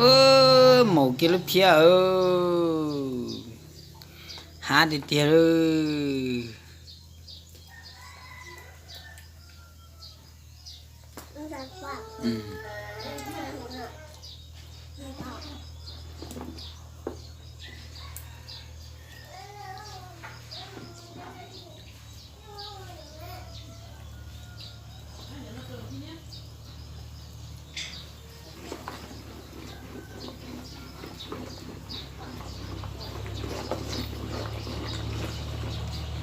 Maum kiag lub phiab, hav tiag tiag li.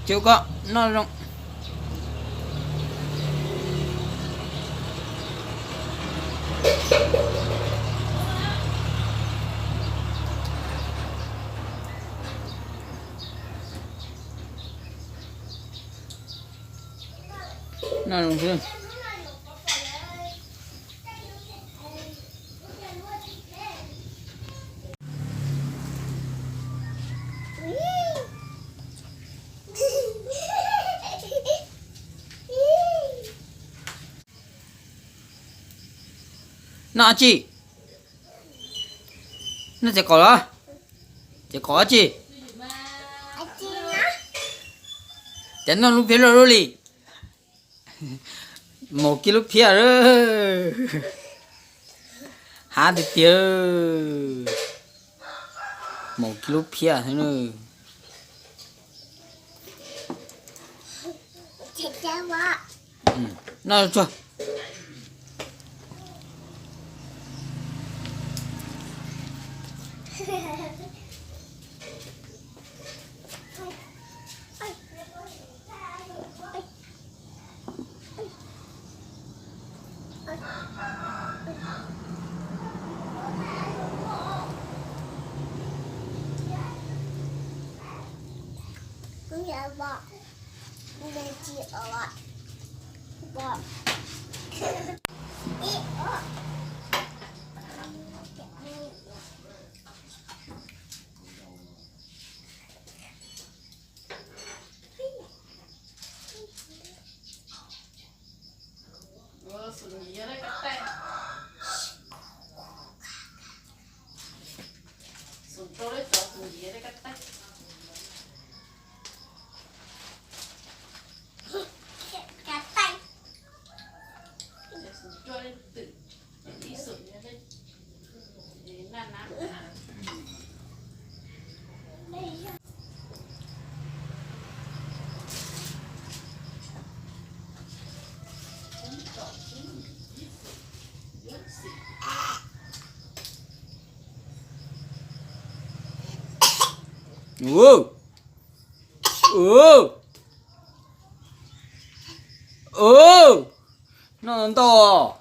Cov ko noj zoo. Noj zoo xwb. Noj tsi? Noj txiv qaub los? Txiv qaub tsi? Cas noj lub phiab loj luaj li? Maum kiag lub phiab. Hav tiag tiag. Maum kiag lub phiab xwb na. Noj tsuag. Noj ntau.